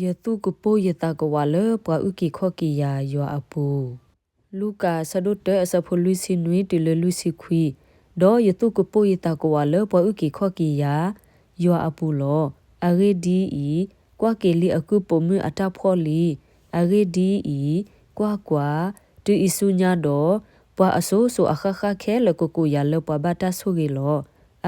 ယသူၣ်ကပိၢ်ယသးကဝးလၢပှၤအုၣ်က့ၤခီၣ်က့ၤယၤယွၤအပူၤ. လူၤကၣ်အဆၢဒိၣ်တၢအဆၢဖိလွံၢ်ဆံနွံတုၤလၢလွံၢ်ဆံခွံ, ဒီးယသူၣ်ကပိၢ်ယသးကဝးလၢပှၤအုၣ်က့ၤခီၣ်က့ၤယၤ ယွၤအပူၤလီၤ. အဂ့ၢ်ဒ်အံၤ, ကွၢ်က့ၤလံအကုၢ်ပိာ်မုၣ်အတၢ်ဖှီၣ်လံ. အဂ့ၢ်ဒ်အံၤ, ကွၢ်ကွၢ်, တုၤအံၤဆူညါဒီး, ပှၤအစိၤစိၤအဃၣ်ဃၣ်ခဲလၢာ်ကကိးယၤလၢပှၤဘၣ်တၢ်ဆိၣ်ဂ့ၤလီၤ.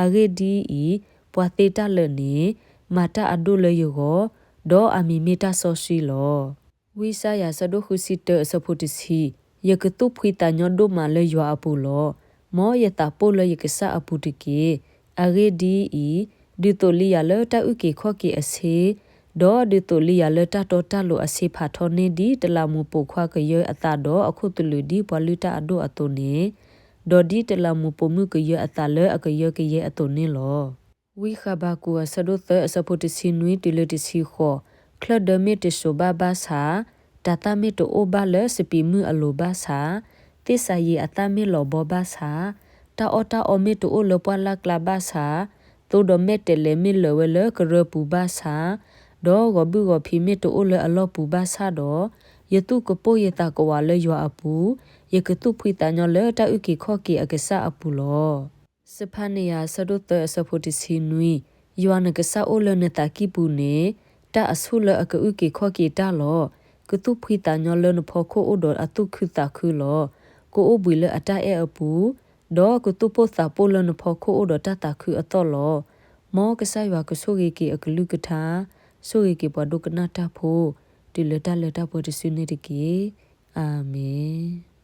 အဂ့ၢ်ဒ်အံၤ, ပှၤသ့တၢ်လၢာ်န့ၣ် မၤတၢ်အဒိၣ်လၢယဂီၢ်, ဒီးအမံၤမ့ၢ်တၢ်စီဆှံလီၤ. ဝံယၡါယၤအဆၢဒိၣ်ဃုဆံတၢအဆၢဖိတဆံ, ယကသူၣ်ဖှံသးညီဒိၣ်မးလၢယွၤအပူၤလီၤ. မ်ယသးပိၢ်လၢယကစၢ်အပူၤတက့ၢ်. အဂ့ၢ်ဒ်အံၤ, ဒုးသိးလံယၤလၢတၢ်အုၣ်က့ၤခီၣ်က့ၤအဆ့, ဒီးဒုးသိးလံယၤလၢတၢ်တီတၢ်လိၤအဆ့ဖးထီန့ၢ် ဒ်တလးမူးပိာ်ခွါကယၢအသးဒီးအခိၣ်သလုးဒ်ပှၤလုၢ်တၢ်အဒိၣ်အသိးန့ၣ်, ဒီးဒ်တလးမူးပိာ်မုၣ်ကယၢအသးလၢအကယၢကယဲအသိးန့ၣ်လီၤ. ဝံဃဘးကူာ်အဆၢဒိၣ်သၢအဆၢဖိတဆံနွံတုၤလၢတဆံဃိး, ချၢၣ်ဒၢမ့ၢ်တစိၤဘၣ်ဘၣ်ဆၣ်, တၤသၣ်မ့ၢ်တအိၣ်ဘၣ်လၢစပံးမုၢ်အလိၤဘၣ်ဆၣ်, သ့ၣ်စၤယံၤအသၣ်မ့ၢ်လီၤဘီဘၣ်ဆၣ်, တၢ်အီၣ်တၢ်အီမ့ၢ်တအိၣ်လၢပှၢ်လၢ်ကျါဘၣ်ဆၣ်, သိဒီးမဲာ်တဲးလဲးမ့ၢ်လၢာ်ဝဲလၢကရၢပူၤဘၣ်ဆၣ်, ဒီးဂီၤဘုၣ်ဂီၤဖံးမ့ၢ်တအိၣ်လၢအလီၢ်ပူၤဘၣ်ဆၣ်ဒီး, ယသူၣ်ကပိၢ်ယသးကဝးလၢယွၤအပူၤ, ယကသူၣ်ဖှံသးညီလၢတၢ်အုၣ်က့ၤခီၣ်က့ၤအကစၢ်အပူၤလီၤ. စဖါနယၤအဆၢဒိၣ်သၢအဆၢဖိတဆံနွံ, ယွၤနကစၢ်အိၣ်လၢနသးကံၢ်ပူၤန့ၣ်, တၢ်အဆူၣ်လၢအကအုၣ်က့ၤခီၣ်က့ၤတၢ်လီၤ. ကသူၣ်ဖှံသးညီလၢနဖီခိၣ်အိၣ်ဒီးအသူၣ်ခုသးခုလီၤ. ကအိၣ်ဘှံးလၢအတၢ်အဲၣ်အပူၤ, ဒီးကသူၣ်ပိၢ်သးပိၢ်လၢနဖီခိၣ်အိၣ်ဒီးတၢ်သးခုအသီၣ်လီၤ. မ်ကစၢ်ယွၤကဆိၣ်ဂ့ၤက့ၤအကလုၢ်ကထါ, ဆိၣ်ဂ့ၤက့ၤပှၤဒိကနၣ်တၢ်ဖိ, တုၤလၢတၢ်လၢတၢ်ပှဲၤတစုန့ၣ်တက့ၢ်. အၤမ့ၣ်.